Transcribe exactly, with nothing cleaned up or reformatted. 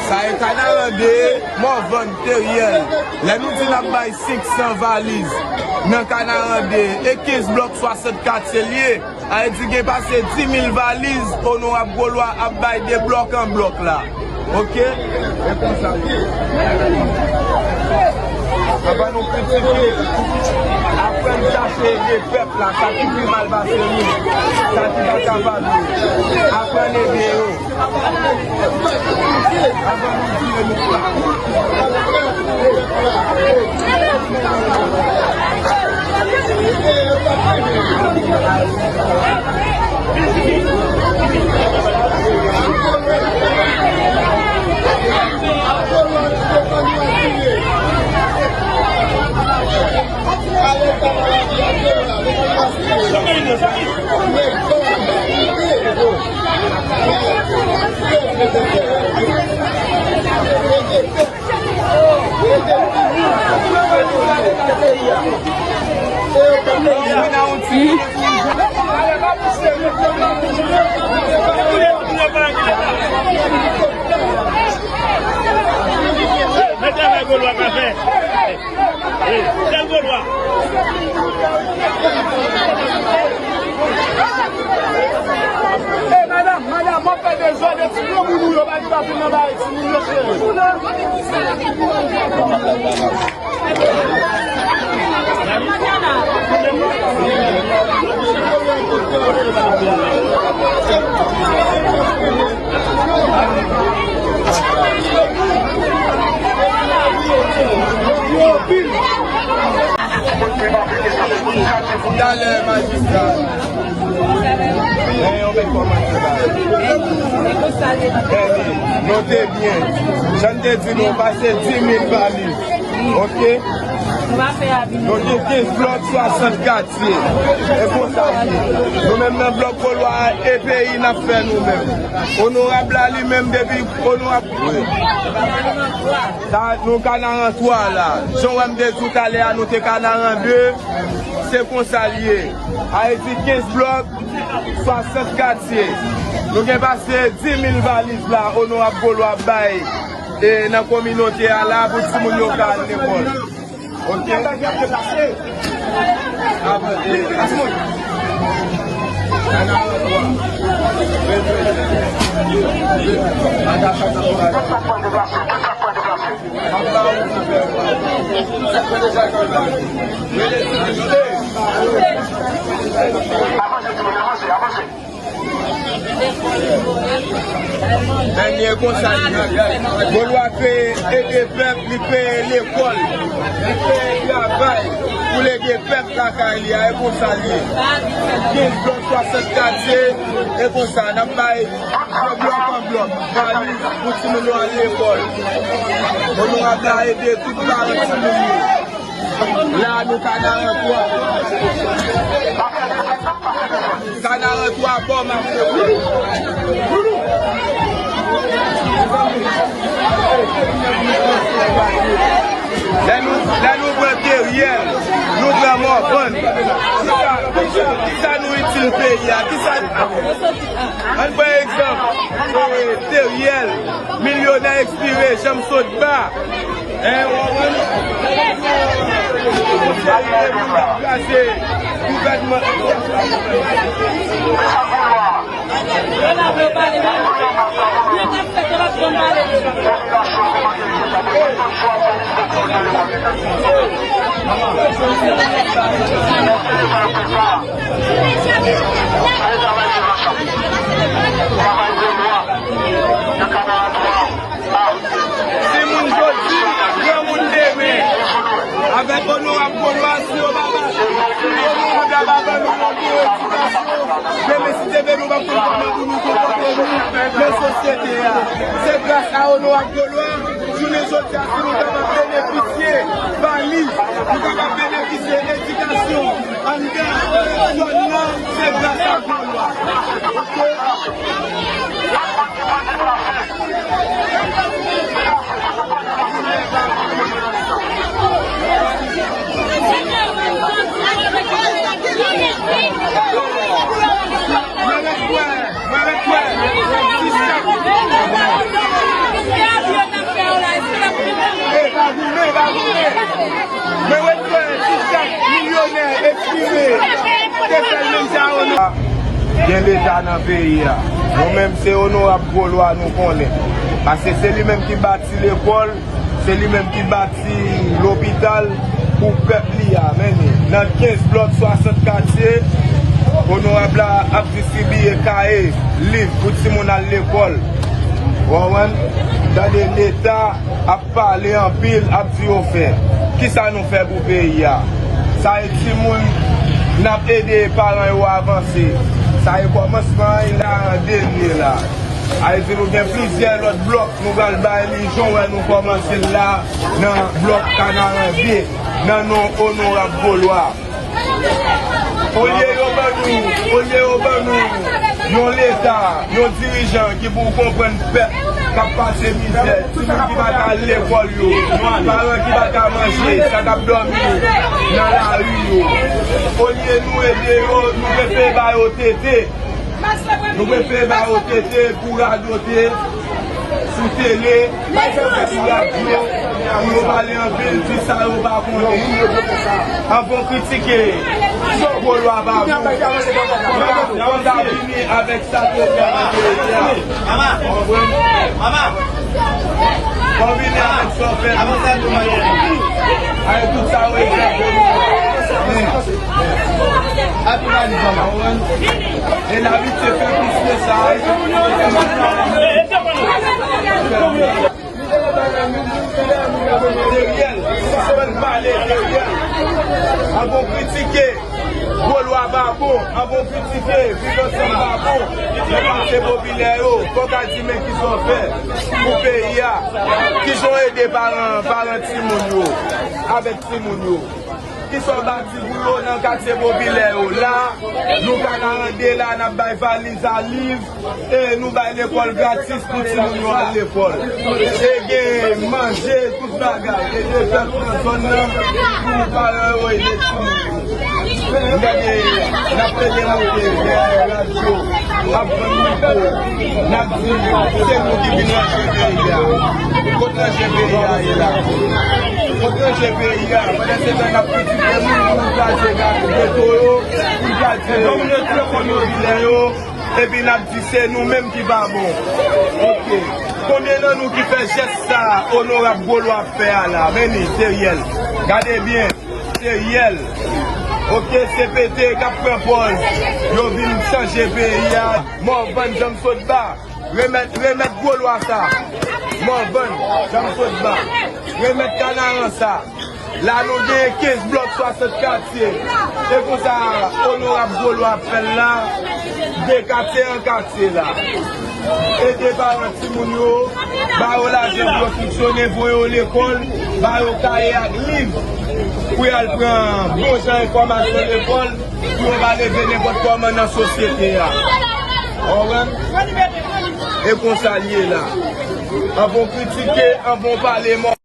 Sa e Kanaran de, Mòvann, Teryèl. Lè nou di n ap bay senk san valiz nan Kanaran de e kenz blòk swasant katye l ye, sa vle di gen pase dis mil valiz onorab Golwa ap bay de blòk an blòk la. Oke? E konsa. Apa nou kritike, aprann chache ede pèp la, sa ki pi mal pase nou, sa ki pa kapab yo. Aprann ede yo. Avan nou di yo nou pa. Mèt travay Golwa ka fè. Hey, tèl Golwa. Hey, madam, madam, mwen fè dezòd, e ti granmoun ou yo, pa gen pa vin nan bay timoun yo, cheri. Talè, majistra. Gen yon bèl kòmantè la. Note byen. Jan m te di nou, pase dis mil valiz. Oke? Nou gen kenz blòk, swasant katye. E konsa. Nou menm nan blòk Golwa a, e peyi n ap fè nou menm. Onorab la li menm depi onorab. Wi. Sa, nou Kanaran twa la. Jan w wè m te di w talè a, nou te Kanaran de. Se konsa l ye. Ayiti kenz blòk, swasant katye. Nou gen pase dis mil valiz la, onorab Golwa ap bay, e, nan kominote a la, pou timoun yo ka al lekòl. Oke? Avan, e, Dènye konsa, Golwa kreye ede pèp, li kreye lekòl, li kreye travay pou l ede pèp lakay li a, e konsa l ye. Kenz blòk, swasant katye, e konsa, n ap bay de blòk an blòk, valiz pou timoun yo al lekòl. Onorab la ede tout paran timoun yo. La, nou Kanaran twa. Kanaran twa, bò mache. Lè nou, lè nou pran Teryèl, nou pran Mòvann. Kisa, kisa nou itil peyi a? Kisa, ann pran egzanp, e, Teryèl, milyonè ekspire, janm sot ba. Yon seri de moun k ap kraze gouvènman. Timoun jodi, granmoun demen. Avèk onorab Golwa, si yo pa ba, si onorab la pa ban nou Edikasyon, demen si Dye vle nou p ap konn kòman pou nou konpòte nou nan sosyete a. Se gras a Onorab Golwa, jounen jodi a, si nou kapab benefisye valiz, nou kapab benefisye edikasyon anndan zòn nan, se gras a Golwa. Oke? Mwen ret kwè, mwen ret kwè, si chak, e, pa goumen, pa goumen. Mwen ret kwè, si chak milyonè eksprime te fè l menm jan Onorab. Gen Leta nan peyi a. Nou menm, se Onorab Golwa nou konnen. Paske se li menm ki bati lekòl, se li menm ki bati lopital pou pèp li a. Men nan kenz blòk, swasant katye, Onorab la ap distribiye kaye, liv pou timoun al lekòl. Ou konprann? Tande Leta ap pale anpil, ap di yo fè. Kisa nou fè pou peyi a? Sa e timoun, n ap ede paran yo avanse. Sa e kòmansman an, e la an dènye la. A vle di nou gen plizyè lòt blòk nou pral bay li, jan w wè nou kòmanse l la, nan blòk Kanaran de, nan non Onorab Golwa. Olye yo ban nou, olye yo ban nou yon Leta, yon dirijan ki pou konprann pèp k ap pase mizè, timoun ki pa ka al lekòl yo, paran ki pa ka manje, sa k ap dòmi nan lari yo. Olye nou ede yo, nou prefere ba yo tete. Nou prefere ba yo tete pou radote sou tele, sou radyo, pou yo pale anpil, di sa yo pa konnen. An bon kritike, Golwa pa bon. Fò w ta vini avèk sa ke w fè nan peyi a. Konprann? Fò w vini avèk sa w fè. Avèk tout sa w egzèse. Konprann? E n abitye fè plis ke sa. Deryèl, sispann pale Deryèl. An bon kritike, Golwa pa bon, an bon kritike, Viv Ansanm pa bon. Men katye popilè yo, fò w ka di men kisa w fè pou peyi a. Kisa w ede paran, paran timoun yo, avèk timoun yo. Kisa w bati pou yo nan katye popilè yo. La, nou Kanaran de la, n ap bay valiz a liv, e nou bay lekòl gratis pou timoun yo al lekòl. E gen manje, tout bagay. E de fèt nan zòn nan, pou paran yo ede timoun yo. M gade, n ap plede monte dèyè radyo, ap vann mikwo, n ap di, se nou ki vin ranje peyi a. Kot ranje peyi a ye la? Kot ranje peyi a? Pandan se tan n ap kritike moun pou nou kraze geto yo, pou nou kraze domine tout kote yo, epi n ap di se nou menm ki pa bon. Oke. Konbyen nan nou ki fè jès sa Onorab Golwa ap fè a la? Men li, Deryèl. Gade byen. Deryèl. Oke, se pete k ap pran pòz. Yo vin chanje peyi a. Mòvann, Janmsotba. Remèt, remèt Golwa sa. Mòvann, Janmsotba. Remèt Kanaran sa. La nou genyen kenz blòk, swasant katye. Se konsa Onorab Golwa ap fè l la. De katye an katye la. Ede paran timoun yo, ba yo lajan pou yo fonksyone, voye yo lekòl, ba yo kaye ak liv pou y al pran bon jan enfòmasyon lekòl, pou yo pa leve nenpòt kòman nan sosyete a. Ou konprann? E konsa l ye la. Anvan w kritike, anvan w pale, mò.